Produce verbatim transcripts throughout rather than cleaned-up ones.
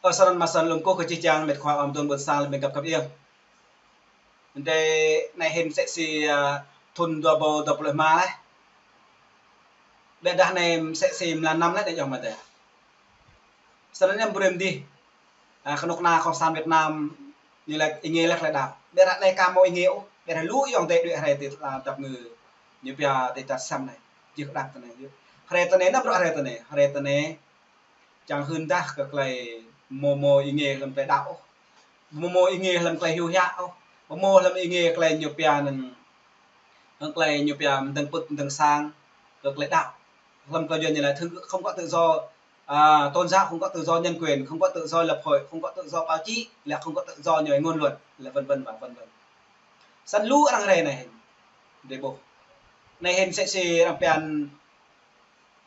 Ơ, sơnăn mă sơnăn lŏm kơ kơčih čang met khua ƀôn sang lĕ ƀing găp khăp iăng. Đe anai hĭn mơsĕ si, ơ, thŭn dua rơbâo dua pluh rơma lĕ. Ƀiădah anai mơsĕ si mlan năm lĕ đe yŏng mơ̆ đe. Sơnăn anai brơi mơ̆ đih. Ơ, kơnuk kơna Cộng sản Việt Nam ñu lĕ ing lĕ tơlơi đaŏ. Ƀiădah anai ka hmâo ing ôh. Ƀiădah lu yŏng đe đuaĭ hrơi ti, ơ, dăp ngư. Ñu pia ti čar Siam anai. Jih kơ đăk tơ anai. Hrơi tơ anai, năm rŏ hrơi tơ anai. Hrơi tơ anai. Čang hưn dah kơ tơlơi mơ̆ hmâo ing hlăm tơlơi đaŏ ôh. Mơ̆ hmâo ing hlăm tơlơi hyu hiă ôh. Mơ̆ hmâo hlăm ing tơlơi ñu pia anŭn, hlăm tơlơi ñu pia mơdơ̆ng pưk mơdơ̆ng sang kơ tơlơi đaŏ. Hlăm tơlơi Yuan ñu laĭ không có tự do, à, tôn giáo, không có tự do nhân quyền, không có tự do lập hội, không có tự do báo chí, lĕ không có tự do như ngôn luận, lĕ vân vân và vân vân. Săn lu arăng rai anai hĭn. Đe ƀuh. Anai hĭn mơsĕ si arăng pia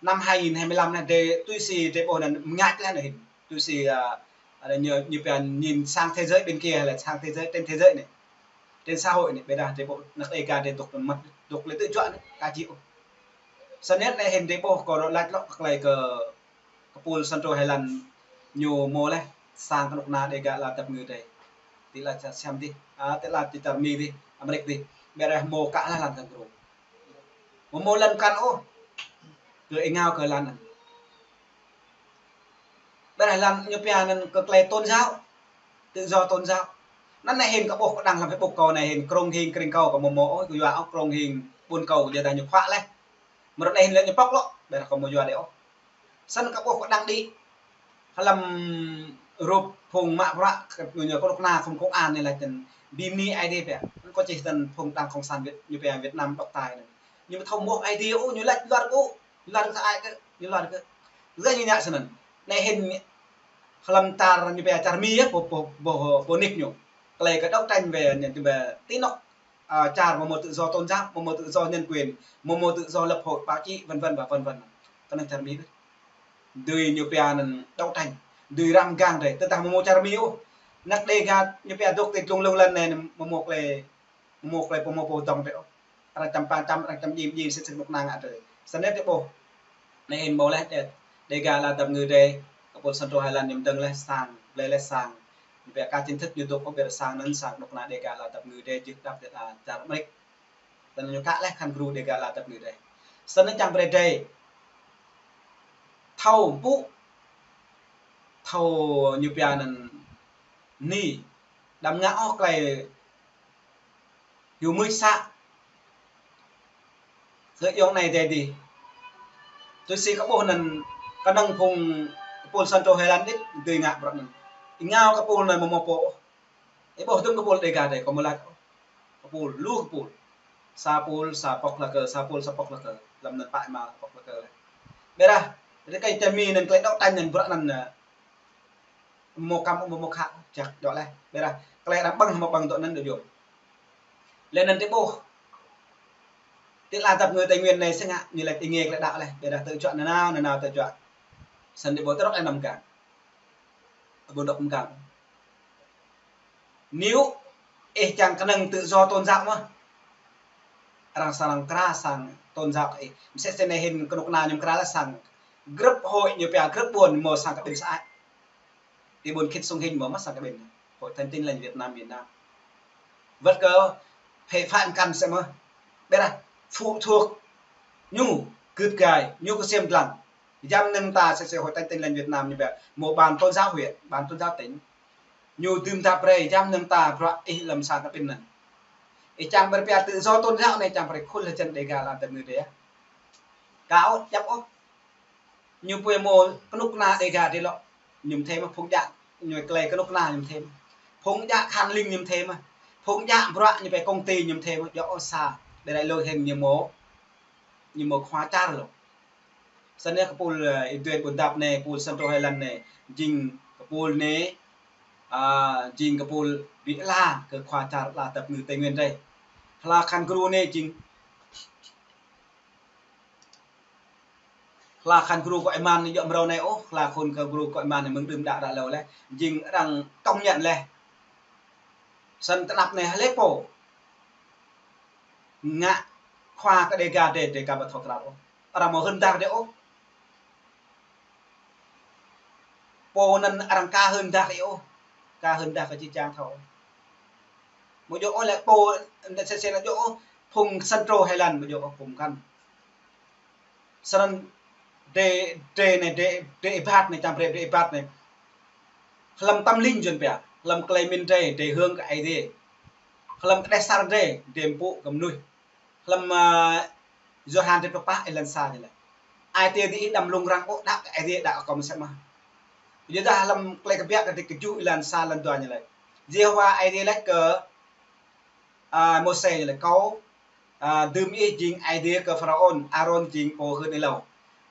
năm hai nghìn hai mươi lăm anai, đe tui si đe ƀuh anŭn mơngač lĕ anai hĭn. Tui si, à, ada ñu, ñu pia nhìn sang thế giới bên kia hay là sang thế giới, trên thế giới anai. Trên xã hội anai, ƀiădah đe ƀuh anăk Đêga đe dŏ mơ̆n, dŏ lĕ tơjuă anai, ka jih ôh. Sơnăn anai hĭn đe ƀuh kơ rŏ lač lŏ kơ tơlơi kơ kơpul Santô Hai Lan ñu hmâo lĕ sang kơnuk kơna Đêga ala dăp ngư đe. Ti ala čar Siam đih, à, ti ala ti čar Mi đih, Amêrik đih. Ƀiădah hmâo kă lĕ lăn kangkru. Mơ̆ hmâo lăn kăn ôh. Kơ ing kơ lăn anŭn. Ƀiădah lăn ñu pia anŭn kơ tơlơi tôn giáo. Tự do tôn giáo. Anŭn anai hĭn kâo ƀuh kơ đăng hlăm Facebook kâo anai hĭn krông hing kring kâo kơ mơ̆ hmâo ôh, kơ yua ôh krông hing ƀun kâo ƀiădah ñu khua lĕ. Mơ̆ rŏ anai hĭn lĕ ñu pŏk lŏ, ƀiădah kâo mơ̆ yua đe ôh. Săn kâo ƀuh kơ đăng đih. Hlăm rup phung mă bruă, ñu kơnuk kơna phung công an anai laĭ tơ̆n bi mni ai đe pia. Anŭn kâo čih tơ̆n phung đảng cộng sản Việt, ñu pia Việt Nam độc tài anai. Ñu mơ̆ thâo mơ̆ ai đe ôh, ñu laĭ luar kơ, luar kơ ai kơ, ñu luar kơ. Lĕ ñu ngă sơnăn. Anai hĭn hlăm čar ñu pia čar Mi yơh, pô, pô, pô, pô nik ñu. Tơlơi kơ đấu tranh về ñu pia ti anŏ, à, čar mơ̆ hmâo tự do tôn giáo, mơ̆ hmâo tự do nhân quyền, mơ̆ hmâo tự do lập hội, báo chí, vân vân và vân vân. Kơnơ̆ng čar Mi đih. Dưi ñu pia anŭn đấu tranh, dưi răm gang đe, tơdah mơ̆ hmâo čar Mi ôh. Anăk Đêga ñu pia dŏ ti glông lông lăn anai mơ̆ hmâo tơlơi, mơ̆ hmâo tơlơi pô hmâo pô dŏng đe ôh. Arăng čăm păng čăm, arăng čăm djim djim, sĭt sĭt kơnuk kơna ngă đe. Sơnăn đe ƀuh. Anai hĭn hmâo lĕ đe, Đêga ala dăp ngư đe, kơpul Santô Hai Lan ñu mơdơ̆ng lĕ sang, blơi lĕ sang. Ñu pia ka chính thức ñu dŏ kơ ƀiă sang anŭn sang kơnuk kơna Đêga ala dăp ngư đe jih dăp đe ala čar Amêrik. Tơl ñu kă lĕ khăn gru Đêga ala dăp ngư đe. Sơnăn čang brơi đe thâo ƀuh, thâo ñu pia anŭn ni, đăm ngă ôh tơlơi hyu mưč să. Kơ yŏng anai đe đih. Tui si kâo ƀuh anŭn kơnơ̆ng phung kơpul Santô Hai Lan đih dưi ngă bruă anŭn. Ing kơpul anai mơ̆ hmâo pô ôh. Ih ƀuh tŭm kơpul Đêga đe, kâo mơ̆ laĭ ôh. Kơpul, lu kơpul. Sa pul, sa pŏk la kơ, sa pul, sa pŏk la kơ. Lăm anŭn pă êma pŏk la kơ lĕ. Ƀiădah, rơkơi čar Mi anŭn tơlơi đấu tranh anŭn bruă anŭn, ơ, mơ̆ kăm, mơ̆, mơ̆ khă, čăk dŏ lĕ. Ƀiădah, tơlơi arăng ƀơ̆ng, hmâo ƀơ̆ng dŏ anŭn đôč yơh. Lĕ anŭn đe ƀuh. Ti ala dăp ngư Tây Nguyên anai sĭt ngă, ñu lĕ ing tơlơi đaŏ lĕ. Ƀiădah tơjuă nanao, nanao tơjuă. Săn đe ƀuh tơrŏk anăm gang. Ƀu dŏ mơkăn. Nếu ih čang kơnơ̆ng tự do tôn giáo mơ̆, arăng srăng krăn sang tôn giáo ih. Mơsĕ si anai hĭn kơnuk kơna ñu krăn lĕ sang grŭp hội ñu pia grŭp ƀôn mơ̆ sang kơ ƀing sơăi. Ti ƀôn khĭt sung hĭn mơ̆ mă sang kơ ƀing. Hội Thánh Tin Lành Việt Nam miền Nam. Wơ̆t kơ phê phán kăn sĕ mơ̆. Ƀiădah, phụ thuộc ñu, gưt gai, ñu kơsem dlăng. Yăm nơ̆ng ta sĕ sĕ Hội Thánh Tin Lành Việt Nam ñu pia, mơ̆ ban tôn giáo huyện, ban tôn giáo tỉnh. Ñu dưm dăp brơi, yăm nơ̆ng ta bruă ih lăm sang kơ ƀing anŭn. Ih čang brơi pia tự do tôn giáo anai čang brơi khul hơjăn Đêga ala dăp ngư đe. Kâo djăp ôh. Ñu pui mơ̆ kơnuk kơna Đêga đe lŏ. Ñu mơ̆ thâo mơ̆ phung djă, ñu klei kơnuk kơna ñu mơ̆ thâo mơ̆. Phung djă khăn ling ñu mơ̆ thâo mơ̆. Phung djă bruă ñu pia công ty ñu mơ̆ thâo mơ̆. Djŏ ôh sa, đe rai lơ hĭn ñu mơ̆, ñu mơ̆ khua čar lŏ. Săn anai kơpul, ơ, ih dui ƀôn dăp anai, kơpul Santô Hai Lan anai, jing kơpul anai, ơ, jing kơpul ƀĭ ala kơ khua čar ala dăp ngư Tây Nguyên đe. Hla khăn gru anai jing Hla khăn gru kơ ih mơ̆n anai djŏ mrâo anai ôh, hla khăn gru kơ ih mơ̆n anai mơ̆ng đưm đă đă hlâo lĕ, jing arăng công nhận lĕ. Săn tơnap anai hlơi pô ngă khua kơ Đêga đe, Đêga ƀu thâo krăn ôh. Arăng mơ̆ hưn dah đe ôh. Pô anŭn arăng ka hưn dah kơ ih ôh. Ka hưn dah kơ či čang thâo. Mơ̆ djơ̆ ôh lĕ pô, anŭn sĕ sĕ lĕ djơ̆ ôh, phung săn trô hai lăn mơ̆ djơ̆ ôh phung kăn. Săn drơi, drơi anai, drơi, drơi ibadah anai, čang brơi drơi ibadah anai. Hlăm tâm linh Yuan pia, hlăm klei mĭn drơi, drơi hơ̆ng kơ Aê Diê. Hlăm kơđeh asar drơi, drơi pơpŭ kơ mơnuih. Hlăm, a, Yôhan drơi pluh pă, êlan sa ñu laĭ: Ai tiê diih đăm lông răng ôh, đaŏ kơ Aê Diê, đaŏ kơ kâo mơ̆n sĕ mơ̆n. Yua dah hlăm Klei Kbiă kơdrêč kơjuh, êlan sa, êlan dua ñu laĭ: Yêhôwa Aê Diê laĭ kơ, a, Môsê ñu laĭ: Kâo, a, dưm ih jing Aê Diê kơ Pharaôn, Arôn jing pô hưn ih êlâo.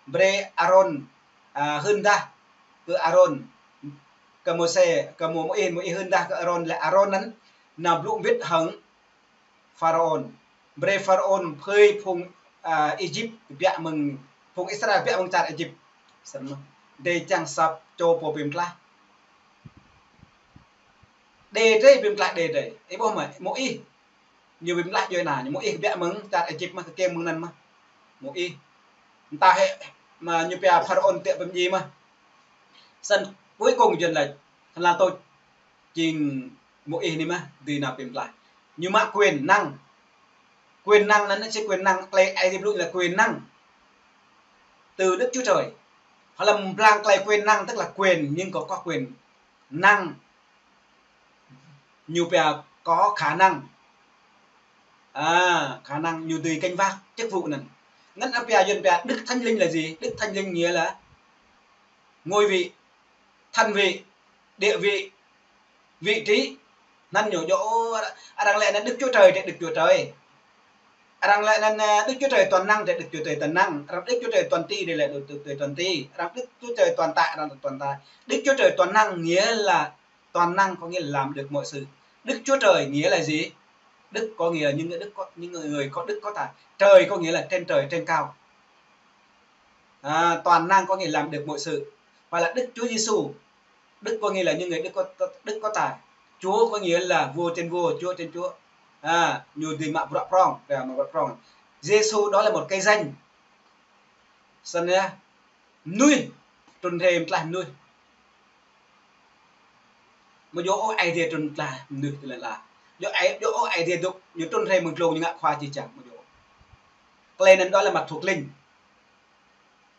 Brơi Arôn, a, hưn dah kơ Arôn, kơ Môsê, kơ Mô-, Môis, Môis hưn dah kơ Arôn lĕ Arôn anŭn nao blŭ mbĭt hăng Pharaôn. Brơi Pharaôn phơi phung, a, Êjip kơbiă mơ̆ng, phung Israel kơbiă mơ̆ng čar Êjip. Săn mơ̆n. Drơi čang sa čô pô bi mơklaih. Đe drơi bi mơklaih, đe drơi. Ih ƀuh mơ̆, Môis. Ñu bi mơklaih djuai ania ñu. Môis kơbiă mơ̆ng čar Êjip mơ̆n, kơkiêng mơ̆ng anŭn mơ̆n. Môis. Mơta hĕ, mă ñu pia Pharaôn tĕk pơmjing mơ̆n. Săn cuối cùng Yuan laĭ, hlâo tuč jing Môis anai mơ̆n dưi nao bi mơklaih. Ñu mă quyền năng. Quyền năng anŭn sĭt quyền năng, klei Aê Diê blŭ là quyền năng từ Đức Chúa Trời. Hlăm blang klei quyền năng tức là quyền, nhưng có, có quyền năng. Ñu pia có khả năng. À, khả năng ñu dưi gánh vác chức vụ anŭn. Ngăn pia Yuan pia Đức Thánh Linh là gì? Đức Thánh Linh nghĩa là ngôi vị, thân vị, địa vị, vị trí. Anŭn ñu djơ̆, arăng laĭ anŭn Đức Chúa Trời, Đức Chúa Trời. Arăng laĭ anŭn, a, Đức Chúa Trời toàn năng, Đức Chúa Trời toàn năng. Arăng Đức Chúa Trời toàn tri, Đức Chúa Trời toàn tri. Arăng Đức Chúa Trời toàn tại, arăng toàn tại. Đức Chúa Trời toàn năng nghĩa là, toàn năng có nghĩa là làm được mọi sự. Đức Chúa Trời nghĩa là gì? Đức có nghĩa là những người Đức có, những người có đức có tài. Trời có nghĩa là trên trời, trên cao. À, toàn năng có nghĩa làm được mọi sự. Hoặc là Đức Chúa Giêsu. Đức có nghĩa là những người Đức có, Đức có tài. Chúa có nghĩa là vua trên vua, Chúa trên Chúa. À, ñu dưi mă bruă prŏng, mă bruă prŏng. Giêsu đó là một cái danh. Săn yơh. Mơnuih, trŭn rai mơklaih mơnuih. Mơ̆ djơ̆ ôh Aê Diê trŭn mơklaih mơnuih tơlơi lah. Djơ̆ Aê, djơ̆ ôh Aê Diê dŏ, ñu trŭn rai mơ̆ng glông ñu ngă khua či čang, mơ̆ djơ̆ ôh. Klei anŭn đó là mặt thuộc linh.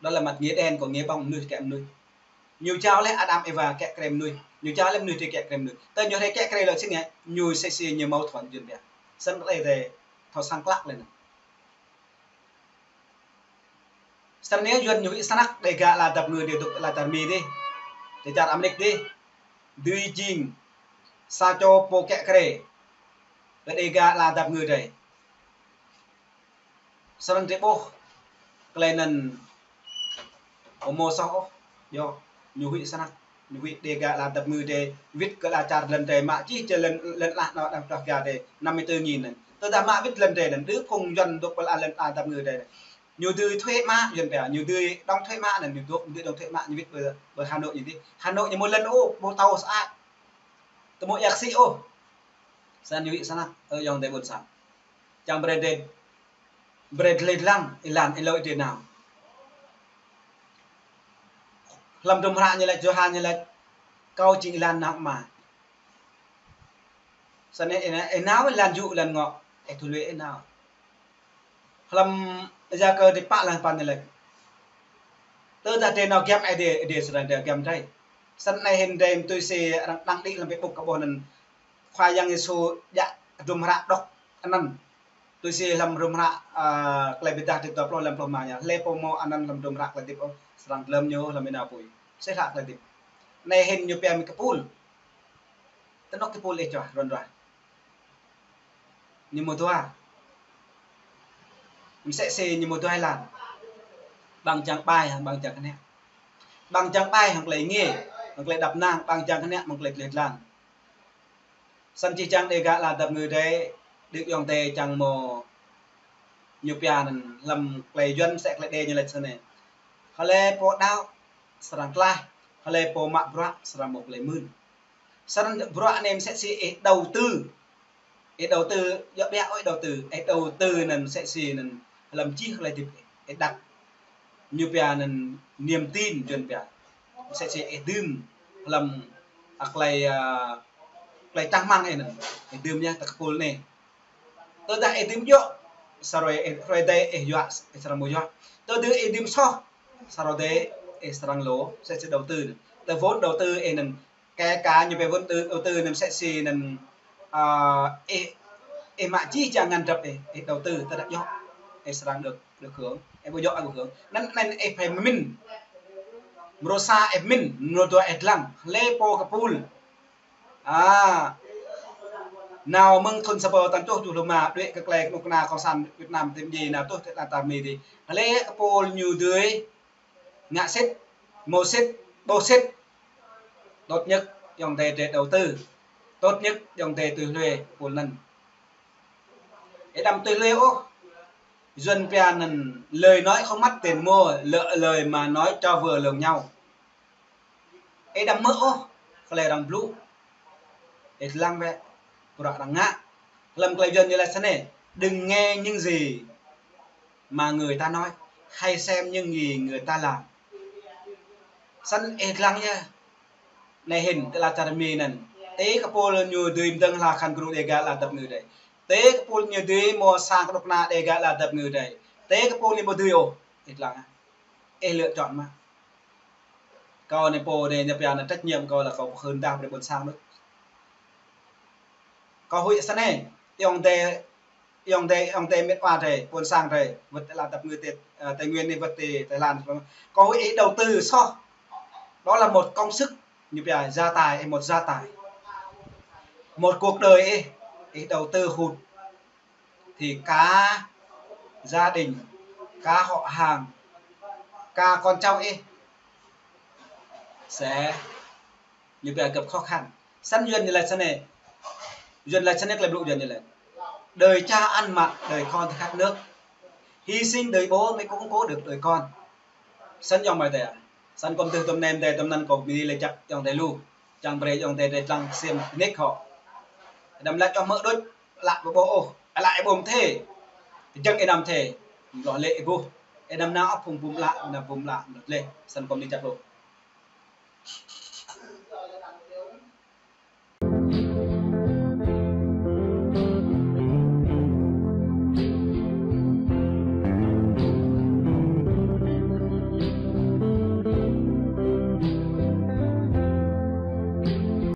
Đó là mặt nghĩa đen, có nghĩa bóng mơnuih, kĕ mơnuih. Ñu jao laih Adam Êwa kĕ krem mơnuih. Ñu jao laih mơnuih drơi kĕ krem mơnuih. Tơdah ñu rai kĕ krem lŏ sĭt ngă, ñu sĕ sĭ ñu mâu thuẫn Yuan pia. Săn klei drơi thâo săng klă lĕ anŭn. Săn anai Yuan ñu huĭ snăk, Đêga ala dăp ngui dih dŏ ala čar Mi dih. Dih čar Amêrik dih. Dưi jing sa čô pô kĕ krem. Đêga ala dăp ngui drơi. Săn drơi ƀuh klei anŭn ƀu mơ̆ soh ôh. Yơh, ñu huĭ snăk. Ñu huĭ Đêga ala dăp ngui drơi, wĭt kơ ala čar lŏn drơi, mă čih čơ lŏn, lŏn ala anŏ đang truh ga drơi, năm mươi tư nghìn anŭn. Tơdah mă wĭt lŏn drơi anŭn, đơ phung Yuan dŏ pơ ala lŏn ala dăp ngui drơi anŭn. Ñu dưi thuế mă, Yuan pia, ñu dưi đóng thuế mă anŭn, ñu dŏ, dưi đóng thuế mă, ñu wĭt pơ, pơ Hà Nội ñu dih. Hà Nội ñu mơ̆ lŏn ôh, ƀu thâo sơăi. Tơ mơ̆ yak sĭ ôh. Săn ñu huĭ snăk, ơ ayŏng adơi ƀôn sang. Čang brơi drơi, brơi dleh dlăng, êlan, êlâo ih drơi nao. Hlăm hdruôm hră ñu laĭ, Yôhan ñu laĭ, kâo jing êlan nao ama. Săn anai, ih nao, ih nao êlan yŭ, êlan ngŏ, ih tui lui ih nao. Hlăm Yakơ drơi pă êlan păn ñu laĭ. Tơdah drơi nao giăm Aê Diê, Aê Diê srăng giăm drơi. Săn anai hĭn drơi tui si arăng đăng đĭ hlăm Facebook kơ ƀuh anŭn. Khua Yang Yêsu djă hdruôm hră đŏk anăn. Tui si hlăm hdruôm hră, a, Klei Bi Êdah dih dua pluh lăm pluh mă ñu. Hlơi pô mơ̆ anăn hlăm hdruôm hră klei hơdip ôh, srăng glăm ñu hlăm ênao apui. Sĭt hră klei hơdip. Anai hĭn ñu pia mơ̆ng kơpul. Tơnŏk kơpul ih čuah, run ruah. Ñu mơ̆ dua. Mơsĕ si ñu mơ̆ dua êlan. Ƀăng jang ƀai hăng ƀăng jang kơnĕk. Ƀăng jang ƀai hăng klei nge, hăng klei đăp năng, ƀăng jang kơnĕk hăng klei dleh dlan. Săn či čang Đêga ala dăp ngui drơi, đĭ ayŏng adơi čang mơ̆ ñu pia anŭn hlăm klei Yuan mơsĕ klei đe ñu laĭ săn anai. Hlơi pô đaŏ srăng klaih, hlơi pô mă bruă srăng mâo klei mưn. Săn bruă anai mơsĕ si ih đầu tư. Ih đầu tư, djŏ biă ôh ih đầu tư, ih đầu tư anŭn mơsĕ si anŭn hlăm jih klei hơdip ih, ih đặt. Ñu pia anŭn niềm tin Yuan pia. Mơsĕ si ih dưm Hlăm, a, tơlơi, a, tơlơi čang rơmang ih anŭn, ih dưm yơh tơ kơpul anai. Tơdah ih dưm djơ̆, sa hrơi, ih, hrơi adai ih yua, ih srăng ƀu yua. Tơdah ih dưm soh, sa hrơi adai ih srăng lŏ, msĕ si đầu tư anŭn. Tơ vốn đầu tư ih anŭn, kể cả ñu pơvôn đầu tư anŭn msĕ si anŭn, a, ih, ih mă jih jang ngăn drăp ih, ih đầu tư tơdah djơ̆, ih srăng được, được hưởng, ih ƀu djơ̆ ih ƀu hưởng. Anŭn, anŭn ih phải pơmĭn. Mrô sa ih pơmĭn, mrô dua ih lăng, hlơi pô kơpul. A, nao mơ̆ng thun sa rơbâo tang tơjuh pluh rơma, đuaĭ kơ tơlơi kơnuk kơna cộng sản Việt Nam tơm ji nao truh tơ lăn čar Mi dih. Hlơi kơpul ñu dưi ngă sĭt, hmâo sĭt, ƀuh sĭt. Tốt nhất ayŏng adơi drơi đầu tư. Tốt nhất ayŏng adơi tui hlue kơpul anŭn. Ih đăm tui hlue ôh. Yuan pia anŭn lời nói không mất tiền mua, lỡ lời mà nói cho vừa lòng nhau. Ih đăm hmư̆ ôh tơlơi arăng blŭ. Ih lăng wơ̆t, bruă arăng ngă. Hlăm tơlơi Yuan ñu laĭ snei: đừng nghe những gì mà người ta nói, hãy xem những gì người ta làm. Snăn ih lăng yơh. Anai hĭn tơ lăn čar Mi anŭn, tơ kơpul ñu dưi mơdơ̆ng hla khăn gru Dega ala dăp ngư đơi. Tơ kơpul ñu dưi hmâo sang kơnuk kơna Dega ala dăp ngư đơi. Tơ kơpul ñu ƀu dưi ôh, ih lăng. Ih lựa chọn mă. Kâo anai pô anai ñu pia anŭn trách nhiệm kâo là kâo pơhưn dah brơi ƀôn sang đôč. Kâo huĭ snei, ayŏng adơi, ayŏng adơi, ayŏng adơi mĕt wa drơi, ƀôn sang drơi, wơ̆t tơ lăn dăp ngư Tây, a, Tây Nguyên anai wơ̆t tơ Thái Lan. Kâo huĭ ih đầu tư soh. Đó là một công sức, ñu pia gia tài, ih một gia tài. Một cuộc đời ih, ih đầu tư hụt thì cả gia đình, cả họ hàng, cả con cháu ih sẽ, ñu pia, gặp khó khăn. Snăn Yuan ñu laĭ snei, Yuan laĭ snei, tơlơi blŭ Yuan ñu laĭ: Đời cha ăn mặn, đời con thì khát nước. Hy sinh đời bố mới củng cố được đời con. Snăn ayŏng amai adơi. Snăn kâo mơdưh tơm anai, tơm anŭn kâo ƀu laĭ jăk ayŏng adơi lu. Čang brơi ayŏng adơi drơi lăng ksiêm nik hŏ. Đăm laĭ čŏh mơ̆ đôč, laĭ ƀu ƀuh ôh, laĭ ƀu mơthê. Jơ̆ng ih đăm thê, mlŏ lĕ ih ƀuh. Ih đăm nao ôh phung bum laĭ, nao bum laĭ, mlŏ lĕ. Snăn kâo ƀu laĭ jăk lu.